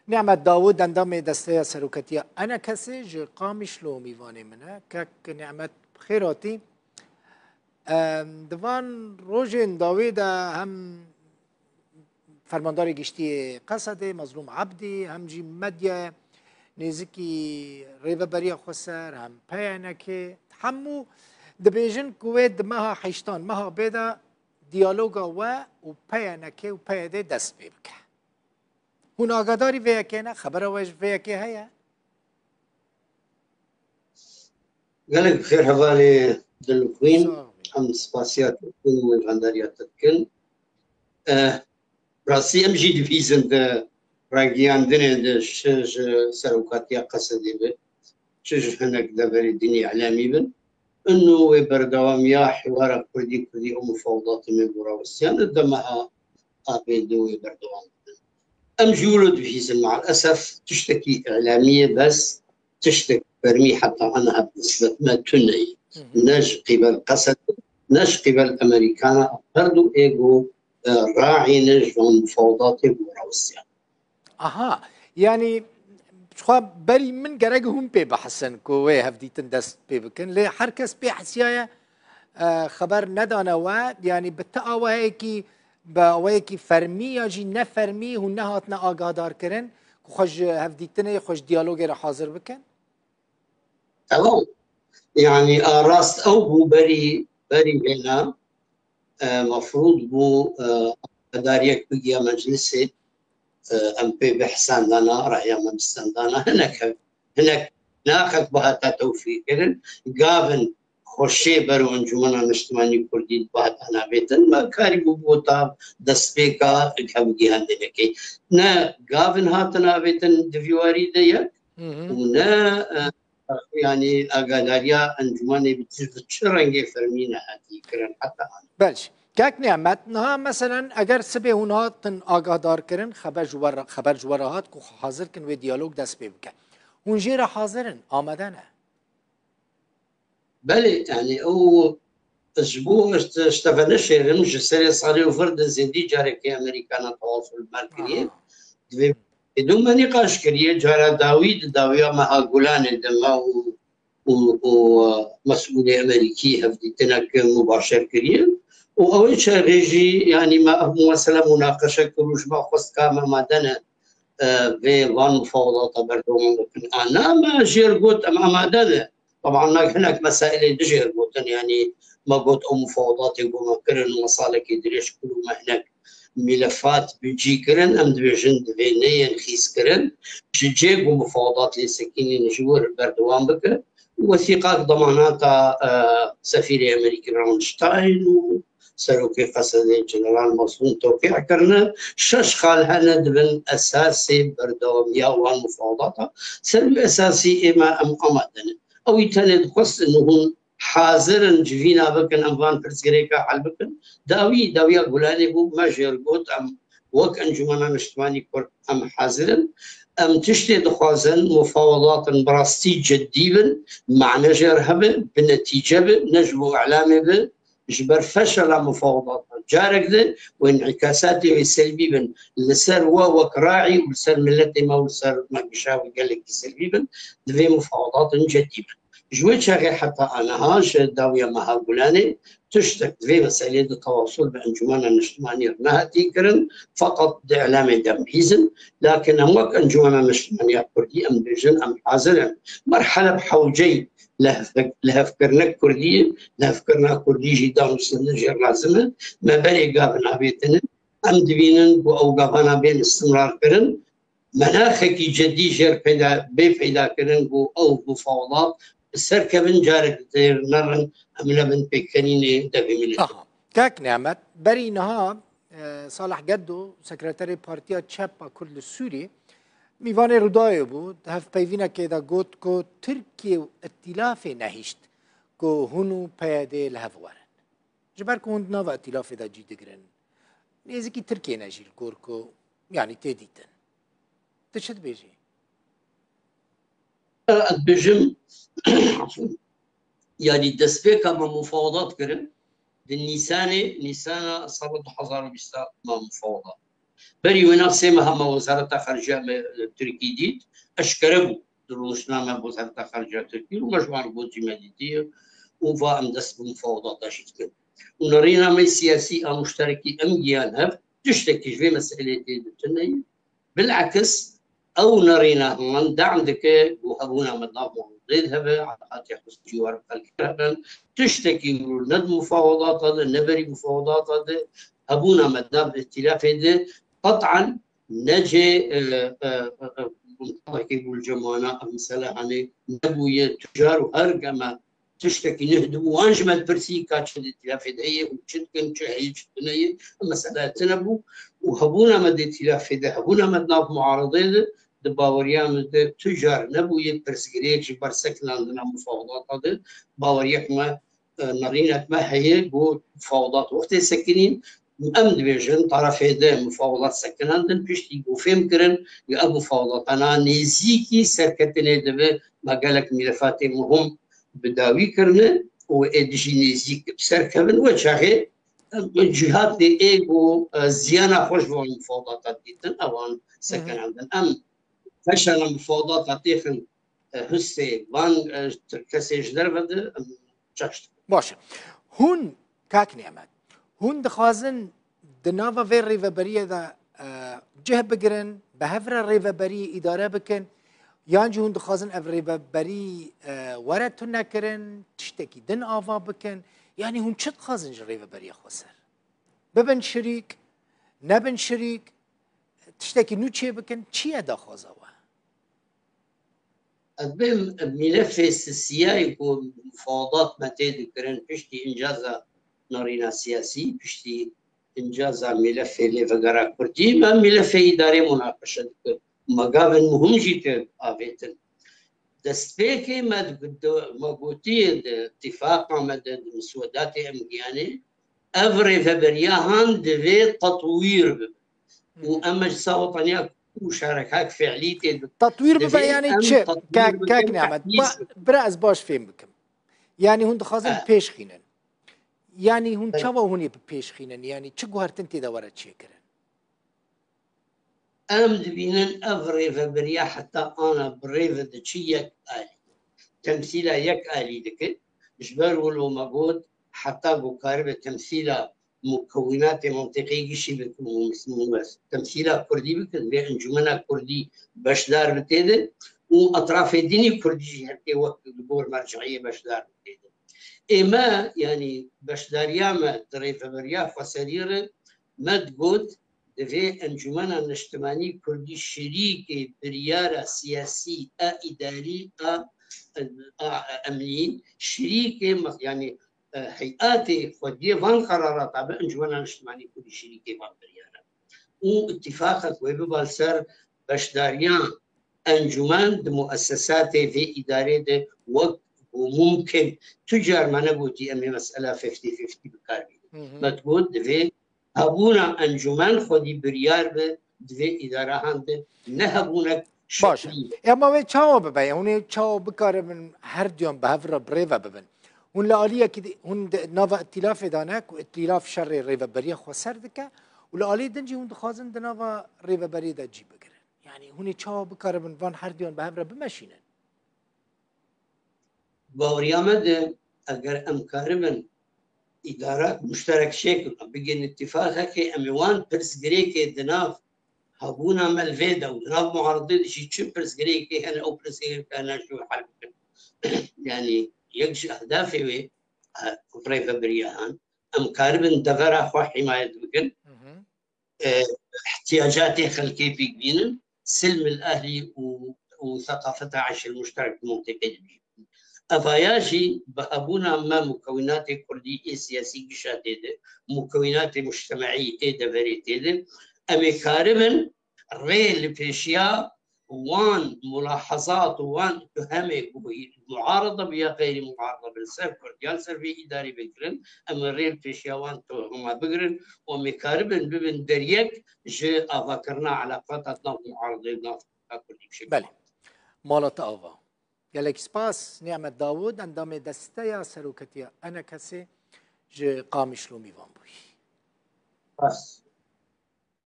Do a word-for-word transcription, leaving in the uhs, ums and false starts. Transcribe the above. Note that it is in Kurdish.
Nîmet Dawûd, endamê Desteya Seroketiya ENKSê ji Qamişlo mîvanê min e. Kek Nîmet, bi xêr hatî. Em, di van rojên dawî de hem Fermandarê Giştî yê Qesedê Mezlûm Ebdî, hem jî medyaya nêzikî Rêveberiya Xweser, hem P Y N K, hemû dibêjin ku wê di meha heştan, meha bê de diyaloga we û P Y N K û P Y D dest pê bike. Hûn agadarî vê yekê ne? Xebera we ji vê yekê heye? Gelek bi xêr hevalê Dilxwîn. Sağ ol. Em spasiya te dikin û mêvandariya te dikin. Eh, rastî em jî dibîzin di ragihandinê de, çi ji serokatiya Qesedê be, çi ji hinek deverê dinê îlamî bin. Ino wê berdewamiya hewara Kurdî Kurdî û mufawdatê me bo rawestiyane di meha A B D wê berdewam bibin. Em jî wilo dibihîzin, me'el esef tiştekî îlamî ye, bes tiştek fermî heta aniha bi nisbet me tune ye. Hı hı. Ne ji qîbel Qesed, ne ji qîbel Amerîkana, her du ê ku, e, raîne ji van mufawdatê ku rawestiyan. Aha, yanî, xwe berî min gerek hûn pê bihesin ku wê hevdîtin dest pê bikin. Lê her kes pê hesiyaye, e, xeber nedane we, yanî bi ti awayekî, bi awayekî fermî ya jî nefermî hûn nehatine agadarkirin ku xwe ji hevdîtinê, xwe ji diyalogê re hazir bikin? Tamam. Yanî, a rast ew bû berî, berî vêna, e, mefrûd bû, e, agadariyek bigiya meclisê, e, em pê bihsendana, raya me bistendana. Hinek, hinek naxek bihata tewfîrkirin. Gavin xweşê ber û Encûmena Niştimanî Kurdî bihata navêtin. Me karî bû bota destpêka hevgihandinekê. Ne gavin hatin avêtin di vî warî de yek, Hı hı. û ne, e, yanî agadariya encûmanê bi çi, bi çi rengê fermî nehatî kirin heta an. Belş. Kek Nîmet, niha meselen eger sibê hûn hatin agahdar kirin, xeber ji we re, xeber ji we re hat ku hazir kin wê diyalog dest pê bike. Hûn jê re hazir in, amade ne? Belê, yanî ew ji bo ji te, ji te venişêrim, ji serê salê û vir de zêdî carekê Amerîkana tewasul me kiriye. Ha. Divê êdû me nîqaş kiriye, cara dawî di dawiya meha Gulanê de me û, û, û, e, mesûlê Amerîkî hevdîtinek mubaşer kiriye. Û ew ê çaxê jî, yanî me ev mesela munaqeşe kir û ji me xwest ka me amade ne, e, vê van mufawedata berdewam bikin. A na me jêr got em amade ne. Taban me hinek mesailê dijêr gotin, yanî me got ew mufawedatê ku me kirin, me salekê dirêj kir û me hinek mîlefat bi cî kirin, em dibêjin divê neyên xîzkirin. Ji cê ku mufawedat lê sekînîn ji wir berdewam bike. Û wesîqak demanata, e, sefîrê Amerîkî Ron Stein û serokê Qesedê General Mazlûm tewqî kirine. Şeş xal hene dibin esasê berdewamiya wan mufawedata. Ser wî esasî ê me em amade ne. Ew î tenê dixwestin hûn hazir in civîna bikin, em van pirsgirêka hel bikin. Dawî, dawiya Gulanê bû, me jêr got, em wek Encûmena Niştimanî Kurd em hazir in. Em tiştê dixwazin, mufawedatin bi rastî ciddî bin, mane jêr hebe, bi netîce be, ne ji bo îlamê be, ji ber feşela mufawedatan carek de û înîkasatê wê selbî bin li ser we wek raî û li ser miletê me û li ser me gişa wî gelekî selbî bin, divê mufawadatin cedî bin. Ji wê çaxê heta aniha ji dawiya meha Gulanê tiştek di vê meselê de tewasul bi Encûmena Niştimanî re nehatî kirin, feqet di îlamê de em bihîzin. Lakin em wek Encûmena Niştimanî ya Kurdî em dibêjin, em hazir in. Merhele bi hewceyî lihevkirinek Kurdî ye, lihevkirina Kurdî jî danûstendin jê lazim e. Me berê gavin avêtine. Em dibînin ku ew gavana bên istimrar kirin. Menaxekî cedî jêr peyda, bê peyda kirin ku ew mufawedat bi ser kevin, carek dêr nerin, em nebin pêkenînê devê milê. Aha. Kek Nîmet, berî niha, e, Salih Geddo, sekreterê Partiya Çep a Kurd li Sûriyê, mîvanê Rûdawê bû, di hevpeyvînekê de got ku Tirkiye û îtîlafê nehişt ku hûn û P Y D li hev werin. Ji ber ku hûn di nava îtîlafê de cî digirin, nêzîkî Tirkiyê ne jî li gor ku, yanî tê dîtin. Tu çi dibêjî? Ez dibêjim, yanî destpêka me mufawedat kirin. Di Nîsanê, Nîsana sala du hezar û bîst me mufawedat. Berî wina sê meha me Wezareta Xarice me, e, Tirkî dît, eşkere bû. Di rûniştina me Wezareta Xarice Tirkî û me ji wan re got jî me dîtiye û va em dest bi mufawedata jî dikin. Û nerîna me siyasî a muşterekî em giyan hev tiştekî ji vê meseleyê tê de tune ye. Bilakis ew nerîna heman dam dike ku hebûna me nav muaridê de hebe, eleqatê xwe cîwar bi xelkê re hebin. Tiştekî ku ne di mufawedata de, ne berî mufawedata de, hebûna me nav îtîlafê de qet'an ne cê, e, e, e, e, mutlaqa ku li cem wana ev mesele hanê nebûye tucar û her geme tiştekî nuh dibû, wan ji me dipirsî ka çi di îtîlafê de heye û çi dikin, çi heye, çi tune ye, ev mesele tune bû û hebûna me di îtîlafê de, hebûna me di nav muaredê de, di baweriya min de tu car nebûye pirsgirêk ji ber sekinandina mufawedata de, baweriyek me, e, nerînek me heye ku mufawedat wextê sekinîn, em dibêjin tarafê de mufawedat sekinandin, piştî ku fêm kirin, ya ev mufawedatana nêzîkî serketinê dibe, me gelek mîlefatê muhim bi dawî kirine û ê dijî nêzîk bi ser kevin. Wê çaxê, em, cîhatê ê ku, e, ziyana xwe ji van mufawedata dîtin, ewan sekinandin. Em feşana mufawedata têxin, e, hustê van, e, kesê ji derve de, em, çaş dikin. Baş e. Hûn, kak Nîmet, hûn dixwazin di nava vê rêveberiyê de, e, cih bigirin, bi hev re rêveberiyê îdare bikin, yan jî hûn dixwazin ev rêveberî, e, were tunekirin, tiştekî din ava bikin, yanî hûn çi dixwazin ji rêveberiya xweser? Bibin şirîk, nebin şirîk, tiştekî nû çêbikin, çi ye daxwaza we? Ez bêm mîlefê sisiyayê ku mufawedat me tê dikirin piştî încaza nerîna siyasî, piştî încaza mîlefê lêvegera kurdî, me mîlefê îdarê munaqeşe dikir. Me gavên muhim jî tê avêtin. Destpêkê me di, di, me gotiye di tifaqa me de, di miswedatê em giyanê, ev rêveberiya han divê tetwîr bibe. Û em meclisa wetaniya ku muşarekak fiilî tê de. Tetwîr bibe, divê yanî em çi? Tetwîr Kak, bikin, kak Nîmet, tehdîs ba-, bikin. Bira ez baş fêm bikim. Yanî hûn dixwazin Eh. pêş xînin. Yanî hûn Eh. çawa hûn ê bi pêş xînin? Yanî çi guhertin tê de were çêkirin? Em dibînin ev rêveberiya heta ana bi rêve diçi yek alî. Temsîla yek alî dike. Ji ber wilo me got, heta ku karibe temsîla mukewinatê mintîqê gişî bikin û temsîla kurdî bikin, vê encûmena kurdî beşdar bi tê de û etrafê dinî kurdî jî her tê wek li gor merciyê beşdar bi tê de. Ê me, yanî beşdariya me di rêveberiya xweserî re me digot, divê Encûmena Niştimanî Kurdî şirîkê biryara siyasî a îdarî a, a emnî, şirîkê me-, yanî, e, heyatê xwediyê van qerarata be, Encûmena Niştimanî Kurdî şirîkê van biryara. Û îtîfaqek wê biba li ser beşdariya encûmen di muessesatê vê îdarê de wek ku mumkin. Tu car me negotî em ê mesela fifty fifty bi kar bînin. Hı hı. Me digot divê hebûna encûmen xwedî biryar be di vê îdarahan de, ne hebûnek Baş e. şeklî. Ema wê çawa bibe? Hûn ê çawa bikaribin her duyan bi hev re bi rê ve bibin? Hûn li aliyekî di, hûn di nava îtîlafê de ne ku îtîlaf şerê rêveberiya xweser dike û li aliyê din jî hûn dixwazin di nava rêveberiyê de cî bigirin. Yanî hûn ê çawa bikaribin van her duyan bi hev re bimeşînin? Baweriya me de eger em karibin îdara muşterek şekil bigihînin îtîfaqekê, em ê wan pirsgirêkê di nav hebûna me li vê de û di nav muaridê de jî çi pirsgirêkê hene, ew pirsgirêk hene ji wê hel bikin. Yanî yek ji ehdafê wê, e, rêveberiya han, em karibin devera xwe hîmayet bikin. Hı hı. E, ihtiyacatê xelkê pêk bînin, silm el ehlî û, û seqafeta eşil muşterek di mintîqê de bînin. Evaya jî bi hebûna me mukewinatê kurdî ê siyasî gişa tê de, mukewinatê mujtemeî ê deverê tê de, em ê karibin rê li pêşiya wan mulahezat û wan tuhemê ku muarada bi ya xeyrî muarada bi li ser Kurd ya li ser vê îdarî bigirin, em ê rê li pêşiya wan tuhema bigirin û em ê karibin bibin deriyek ji avakirina eleqata nav muaradê û nav Kurdî bi şekil. Belê. Mala te ava. Gelek spas, Nîmet Dawud, endamê Desteya Seroketiya ENKSê ji Qamişlo mîvan bûyî. Spas.